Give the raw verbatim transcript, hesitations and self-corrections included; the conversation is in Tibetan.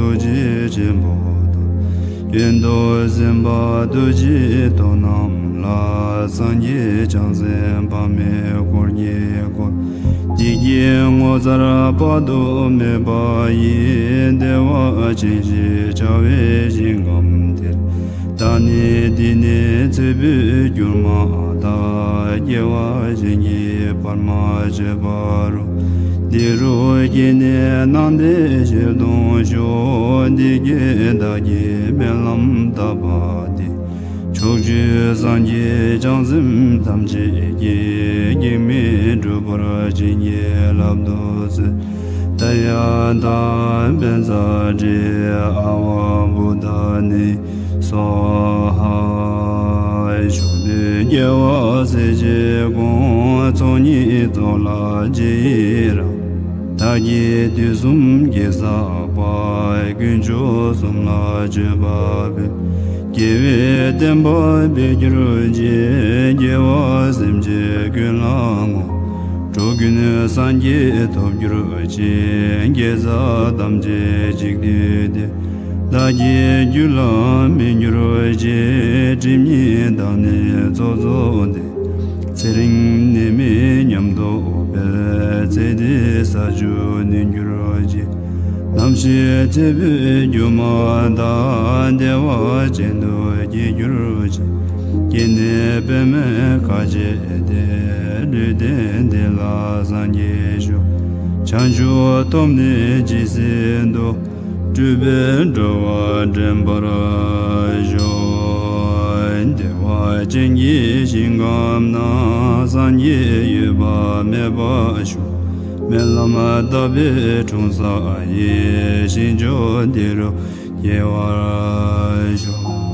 རྡོ་རྗེ་ཆེན་པོ་དང་། ཡོན་ཏན་སེམས་དཔའ་རྡོ་རྗེ་ཐོབ་རྣམས་ལ། སངས་རྒྱས་བྱང་སེམས་དཔག་མེད་འཁོར་གྱིས་བསྐོར། བདེ་སྐྱིད་ངོ་མཚར་དཔག་ཏུ་མེད་པ་ཡི། བདེ་བ་ཅན་ཞེས་བྱ་བའི་ཞིང་ཁམས་དེར། བདག་ནི་འདི་ནས་ཚེ་འཕོས་གྱུར་མ་ཐག། སྐྱེ་བ་གཞན་གྱིས་བར་མ་ཆོད་པ་རུ། དེ་རུ་སྐྱེས་ནས་སྣང་མཐའི་ཞལ་མཐོང་ཤོག། འདི་སྐད་བདག་གིས་སྨོན་ལམ་བཏབ་པ་དེ། ཕྱོགས་བཅུའི་སངས་རྒྱས་བྱང་སེམས་ཐམས་ཅད་ཀྱིས། གེགས་མེད་སྒྲུབ་པར་བྱིན་གྱིས་བརླབ་ཏུ་གསོལ། ཏདྱ་ཐཱ། བཛྲ་ཨ་ཝ་བོ་དྷ་ནི་སྭཱ་ཧཱ། ཕྱོགས་དུས་རྒྱལ་བ་སྲས་བཅས་དགོངས། ཚོགས་གཉིས་རྫོགས་ལ་རྗེས་ཡི་རང་། བདག་གིས་དུས་གསུམ་དགེ་བསགས་པ། དཀོན་མཆོག་གསུམ་ལ་མཆོད་པ་འབུལ། དགེ་བའི་བསྟན་པ་འཕེལ་གྱུར་ཅིག། དགེ་བ་སེམས་ཅན་ཀུན་ལ་བསྔོ། འགྲོ་ཀུན་སངས་རྒྱས་ཐོབ་གྱུར་ཅིག། དགེ་རྩ་ཐམས་ཅད་གཅིག་བསྡུས་ཏེ། བདག་གི་རྒྱུད་ལ་སྨིན་གྱུར་ཅིག། སྒྲིབ་གཉིས་དག་ནས་ཚོགས་རྫོགས་ཏེ། ཚེ་རིང་ནད་མེད་ཉམས་རྟོགས་འཕེལ། ཚེ་འདིའི་ས་བཅུ་ནོན་གྱུར་ཅིག། ནམ་ཞིག་ཚེ་འཕོས་གྱུར་མ་ཐག། བདེ་བ་ཅན་དུ་སྐྱེ་གྱུར་ཅིག། སྐྱེས་ནས་པདྨའི་ཁ་བྱེ་སྟེ། ལུས་རྟེན་འདི་ལ་སངས་རྒྱས་ཤོག། བྱང་ཆུབ་ཐོབ་ནས་ཇི་སྲིད་དུ། སྤྲུལ་པའི་འགྲོ་བ་འདྲེན་པར་ཤོག། བདེ་བ་ཅན་གྱི་ཞིང་ཁམས་ན། སངས་རྒྱས་འོད་དཔག་མེད་པ་བཞུགས། སྨོན་ལམ་བཏབ་པའི་འཁྲུངས་ས་ཡི། ཞིང་མཆོག་འདི་རུ་སྐྱེ་བར་ཤོག།